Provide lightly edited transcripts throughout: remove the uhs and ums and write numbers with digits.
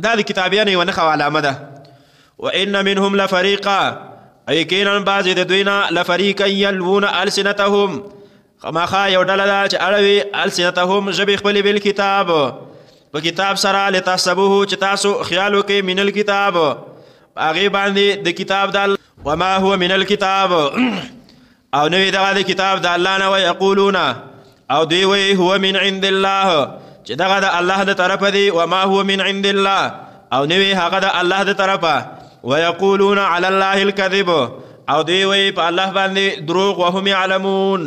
دا د کتابیانو یوه نښه او علامه ده. وان منهم لفریقا، یقینا بعضې د دوی نه لفریقا یلوون السنتهم، خامخا یو ډله ده چې اړوي السنتهم ژبې خپلې بالکتاب، په کتاب سره، لتحسبوه چې تاسو خیال وکړئ من الکتاب، په هغې باندې د کتاب د، وما هو من الکتاب، او نوی دغه د کتاب د الله نه، ویقولون او دوی وایي هو من عند الله، چې دغه د الله د طرفه دی، وما هو من عند الله، او نوی هغه د الله د طرفه، ویقولون علی الله الكذب، او دوی وایي په الله باندې دروغ، وهم یعلمون،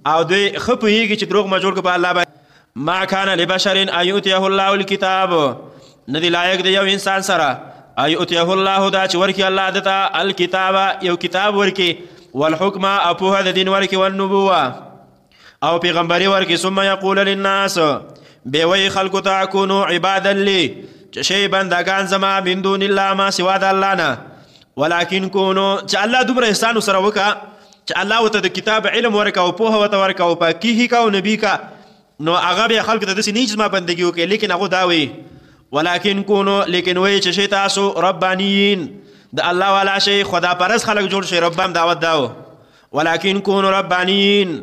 او دوی ښه پوهېږي چې دروغ مه جوړ کړه په الله باندې. ما کان لبشر ان یؤتیه الله الکتاب، نه دی لایق دی یو انسان سره ان یؤتیه الله، دا چې ورکړي الله ده ته الکتاب، یو کتاب ورکړي، والحکمه او پوهه د دین ورکړي، والنبوه او پیغمبري ورکړي، ثم یقول للناس، بیا وایي خلکو ته کونو عبادا لي، چې شئ بندګان زما، من دون الله، ما سوا د الله نه، ولکن کونو، چې الله دومره احسان سره وکړه چې الله ورته د کتاب علم ورکړه او پوهه ورته ورکړه او پاکي کا او نبي کا، نو هغه بیا خلکو ته داسې نه چې زما بندګي وکړي، لیکن هغه دا وایي ولکن کونو، لیکن وایي چې شئ تاسو ربانیین، د الله والا شئ، خدا پرست خلک جوړ شئ، ربام دعوت داو، ولکن کونو ربانیین،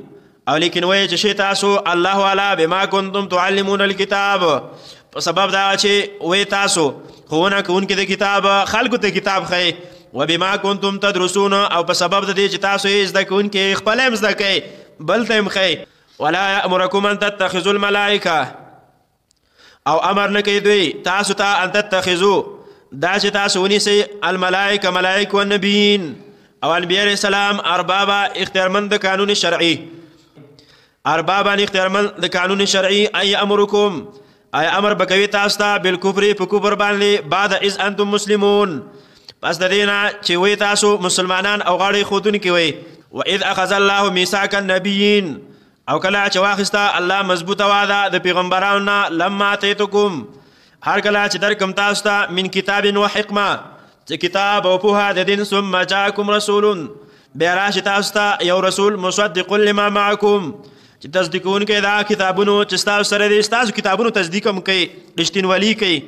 او لیکن وایي چې شئ تاسو الله والا، بما کنتم تعلمون الکتاب، په سبب دا چې وایي تاسو ښوونه کوونکي د کتاب، خلکو ته کتاب ښیي، وبما کنتم تدرسون، او په سبب د دې چې تاسو یې زده کوونکي، خپله هم زده کوئ، بل ته هم ښیي. ولا یأمرکم ان تتخذوا الملائکه، او امر نه کوي دوی تاسو ته ان تتخذو، دا چې تاسو ونیسئ الملائکه، ملائک، والنبیین او انبیاء علیه السلام، اربابا اختیارمند د قانون شرعي، اربابا اختیارمند د قانون شرعي، ای امرکم، ای امر به کوي تاسو ته بالکفر، په کفر باندې، بعد اذ انتم مسلمون، پس د دې نه چې وی تاسو مسلمانان او غاړې ښودونکي وئ. واذ اخذ الله میثاق النبیین، او کله چې واخیسته الله مضبوطه وعده د پیغمبرانو نه، لما اتیتکم، هر کله چې درکم تاسو ته من کتاب و حکمه، چې کتاب او پوهه د دین، ثم جاءکم رسول، بیا راشي تاسو ته یو رسول، مصدق لما معکم، چې تصدیقونکی دا کتابونو چې ستاسو سره دي، ستاسو کتابونو تصدیق هم کوي، رښتینولي کوي،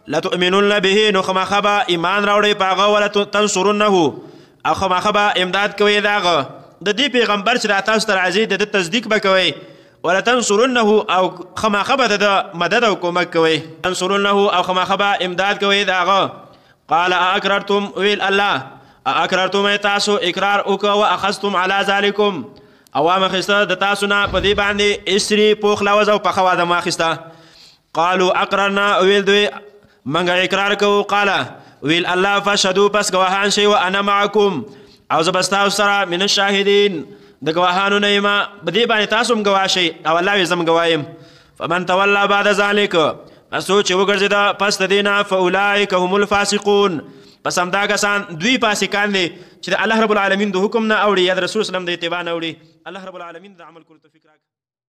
لتؤمنن به، نو خامخا به ایمان راوړئ په هغه، ولتنصرنه، او خامخا به امداد کوئ د هغه، د دې پیغمبر چې دا تاسو ته راځي د ده تصدیق به کوئ، ولتنصرنه، او خامخا به د ده مدد او کومک کوئ، تنصرنه، او خامخا به امداد کوئ د هغه. قال ااقررتم، ویل الله ااقررتم، تاسو اقرار وکړه، واخذتم علی ذلکم، او وامخیسته د تاسو نه په دې باندې اسري پوخ لوز او پخه وعده مو. قالوا اقررنا، ویل دوی منګه اقرار کوو. قال، ویل الله فاشهدوا، پس ګواهان شئ، وانا معکم، او زه به ستاسو سره من الشاهدین، د ګواهانو نه یم، په دې باندې تاسو هم ګواه شئ او الله یې زه هم ګواه یم. فمن تولی بعد ذلک، پس څوک چې وګرځېده پس د دې نه، فاولئک هم الفاسقون، پس همدا کسان دوی فاسقان دي چې د الله رب العالمین د حکم نه اوړي یا د رسول سلام د اتباع نه اوړي. الله رب العالمین د عمل کولو توفیق راکړي.